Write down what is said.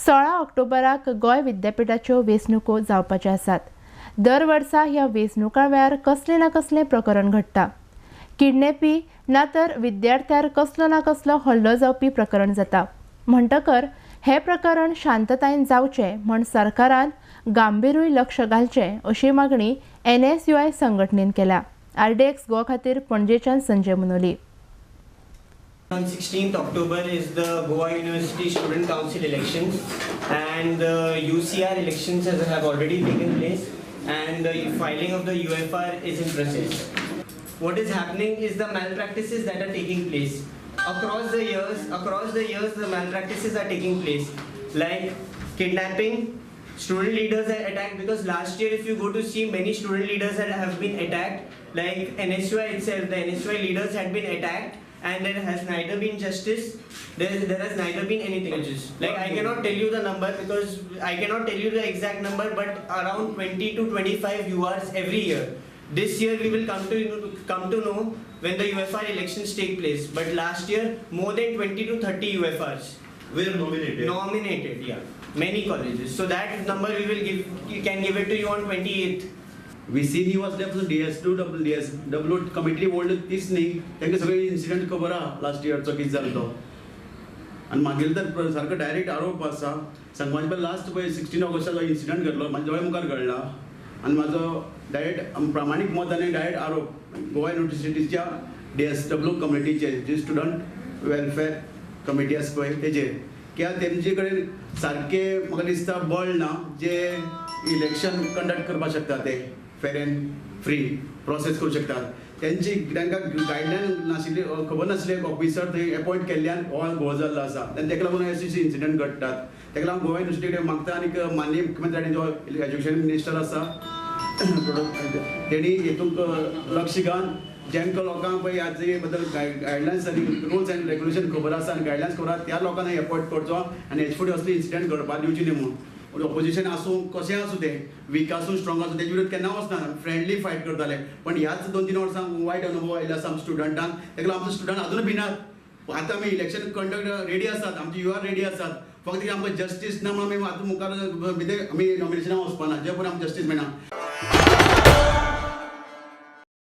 16 ऑक्टोबराक गोंय विद्यापीठाच्यो वेंचणुको जावपाच्यो आसात. दर वर्सा ह्या वेंचणुकां वेळार कसलें ना कसलें प्रकरण घडटा. किडनॅपी ना तर विद्यार्थ्यार कसलो ना कसलो हल्लो जावपी प्रकरण जाता. म्हणटकर हें प्रकरण शांततायेन जावचें म्हण सरकारान गांभीरूय लक्ष घालचें अशी मागणी NSUI संघटनेन केल्या. RDX Goa खातीर पणजेच्यान Sanjay मुनोली. On 16th October is the Goa University Student Council elections, and the UCR elections have already taken place, and the filing of the UFR is in process. What is happening is the malpractices that are taking place. Across the years, the malpractices are taking place, like kidnapping, student leaders are attacked, because last year if you go to see, many student leaders have been attacked, like NSUI itself, the NSUI leaders had been attacked, and there has neither been justice, there has neither been anything. Like I cannot tell you the number, because I cannot tell you the exact number, but around 20 to 25 URs every year. This year we will come to know when the UFR elections take place, but last year more than 20 to 30 UFRs were nominated. Nominated, yeah, many colleges. So that number we will give, you can give it to you on 28th. VC वाचल्या पासून DS2 DSW committee old तीच न्ही, तांकां सगळे incident खबर आहा last इयरचो कितें जालो तो. आनी मागीर तर सारको डायरेक्ट आरोप आसा सांगपाचें पळय, लास्ट पळय 16 ऑगस्टाचो इन्सिडंट घडलो, म्हाज्या दोळे मुखार घडला, आनी म्हाजो डायरेक्ट प्रामाणीक मत आनी डायरेक्ट आरोप गोवा युनिवर्सिटीच्या DSW कमिटीचे, जी स्टुडंट वेलफेअर कमिटी आसा पळय तेजेर, कित्याक तेमचे कडेन सारकें म्हाका दिसता बळ ना जे इलेक्शन कंडक्ट करपाक शकता, ते फेर एंड फ्री प्रोसेस करूं शकतात. तेंची तांकां गायडलायन नाशिल्ली, खबर नाशिल्ली, एक ऑफिसर थंय एपॉयंट केल्ल्यान हो घोळ जाल्लो आसा, आनी ताका लागून अशे इन्सिडंट घडटात. ताका लागून गोवा युनिवर्सिटी कडेन मागता आनी माननीय मुख्यमंत्री जो एज्युकेशन मिनिस्टर आसा तेणी हेतूंक लक्ष घालून जेंका लोकांक पळय हाजे बद्दल गायडलायन्स आनी रुल्स एंड रेगुलेशन खबर आसा आनी गायडलायन्स खबर आसा त्या लोकांनी एपॉयंट करचो आनी हेच फुडें असले इन्सिडंट घडपाक दिवचे न्ही म्हूण. ऑपोजिशन आसूं कशें आसूं, तें वीक आसूं स्ट्रॉंग आसूं, तेजे विरुद्ध केन्ना वचना, फ्रेंडली फायट करताले. पण ह्याच 2-3 वर्सांक वायट अनुभव आयिल्लो आसा आमच्या स्टुडंटांक, ताका लागून आमचे स्टुडंट अजून भिनात. आतां आमी इलेक्शन कंडक्ट रेडी आसात, आमचे you are ready आसात, फक्त आमकां जस्टीस ना म्हणून आमी आतां मुखार कितें आमी नॉमिनेशनाक वचपाना, जे पळय आमकां जस्टीस मेळना.